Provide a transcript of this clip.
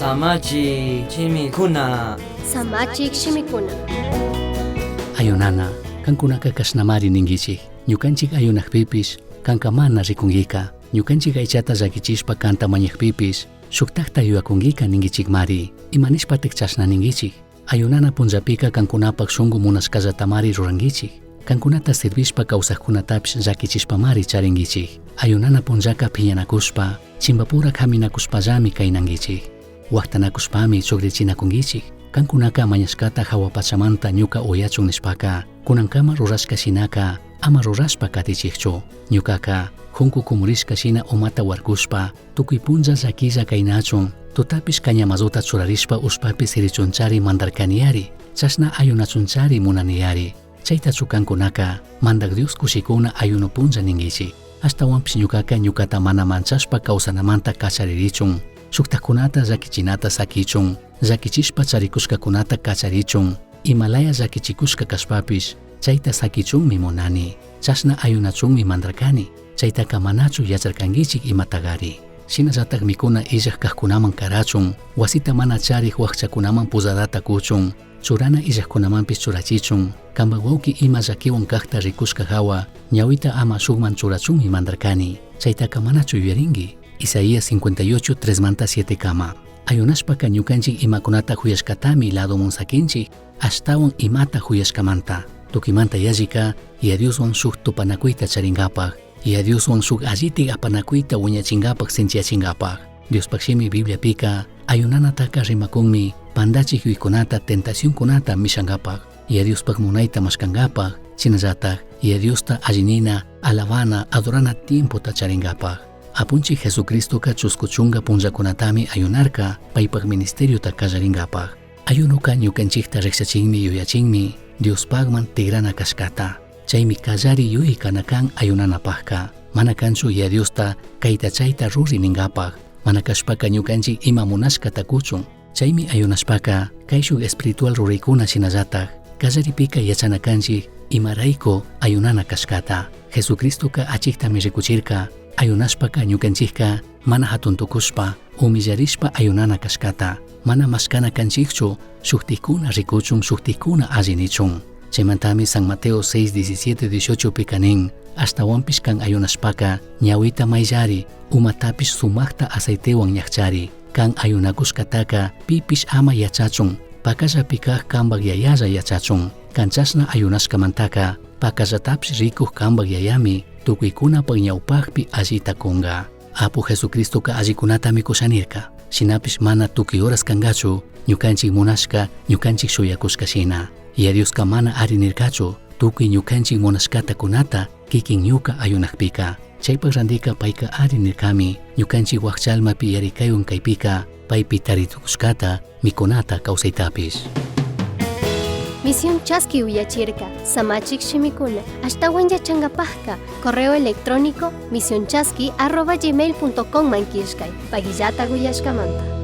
Samachik shimikuna. Samachik shimikuna. Ayunana, kankunaka kashnamari ninguichij. Ñukanchik ayunajpipish, kanka mana rikunguika. Ñukanchik aychata llakichishpa kanta mañajpipish, shuktajta yuyakunguika ninguichikmari. Ima nishpataj chashna ninguichij? Ayunana punllapika kankunapak shungu munashkallatamari ruranguichij. Kankunata servishpa kawsajkunatapish llakichishpamari charinguichij. Ayunana punllaka phiñanakushpa, chimbapura kaminakushpallami kaynanguichij. Huajtanakushpami chugrichinakunguichij. Kankunaka mañashkata jahua pachamanta ñuka uyachun nishpaka, kunankama rurashka shinaka ama rurashpa katichijchu. Ñukaka juncu kumurishka shina umata warkushpa, tukuy punlla llaquilla kaynachun, tutapish cañamazuta churarishpa ushpapi sirichunchari mandarkaniyari, chashna ayunachunchari munaniyari. Chaytachu kankunaka Mandaj Dios kushikuna ayuno punlla ninguichij. Ashtahuanpish ñukaka ñukata mana manchashpa kawsanamanta kacharirichun, shuktajkunata llaquichinata saquichun, llaquichishpa charikushkakunata kacharichun, imalaya llaquichikushka kashpapish chayta saquichunmi munani. Chashna ayunachunmi mandarkani. Chaytaka manachu yacharkanguichik imatagari. Shinallatak mikuna illaj kajkunaman karachun, wasita mana charij wajchakunaman pozadata kuchun, churana illajkunamanpish churachichun, kanpak wawki ima llaquiwan kajta rikushka jawa, ñawita ama shukman churachunmi mandarkani. Chaytaka manachu yuyaringui. Isaías 58, 3 manta 7 kama. Ayunashpaka ñukanchik imakunata juyashkatami ladomun sakinchik, ashtawan imata juyashkamanta. Tukimanta yallika, Yaya Dioswan shuk tupanakuyta charinkapak, Yaya Dioswan shuk allitik apanakuyta wiñachinkapak sinchiyachinkapak. Diospak shimi Bibliapika ayunanataka rimakunmi pandachik yuyaykunata tentacionkunata mishankapak, Yaya Diospak munayta mashkankapak, shinallatak Yaya Diosta allinina, alabana, adorana tiempota charinkapak. Apunchik Jesucristoka chusku chunga punllakunatami ayunarka paypak ministeriota kallarinkapak. Ayunoka ñukanchikta riksachinmi yuyachinmi Diospakman tigrana kashkata. Chaymi kallari yuyay kana kan ayunanapakka. Mana kanchu Yaya Diosta kayta chayta ruri ninkapak, mana kashpaka ñukanchik ima munashkata kuchun. Chaymi ayunashpaka kayshuk espiritual ruraykuna shinallatak kallaripika yachana kanchik imarayku ayunana kashkata. Jesucristoka achiktami rikuchirka ayunashpaka ñukanchikka mana hatun tukushpa humillarishpa ayunana kashkata, mana mashkana kanchikchu shuktikuna rikuchun shuktikuna alli nichun. Chaymantami San Mateo 6, 17, 18 pika nin, ashtawanpish kan ayunashpaka ñawita mayllari, umatapish sumakta aceitewan ñakchari, kan ayunakushkataka pipish ama yachachun, pakallapi kaj kanpak yayalla yachachun. Kan chashna ayunashkamantaka pakallatapish rikuj kanpak yayami tukuykunapak ñawpakpi allita kunka. Apu Jesucristoka allikunatami kushanirka, shinapish mana tukuy horas kankachu ñukanchik munashka ñukanchik shuyakushka shina. Yaya Dioska mana ari nirkachu tukuy ñukanchik munashkata kunata kikin ñuka ayunakpika. Chaypak randika payka ari nirkami ñukanchik wakchalmapi yarikaywan kaypika paypi taritukushkata mikunata kawsaytapish. Misión Chaski uyachirka, samachik shimikuna, ashtawan yachankapajka, correo electrónico misionchaski@gmail.com man killkay, pagillata uyashkamanta.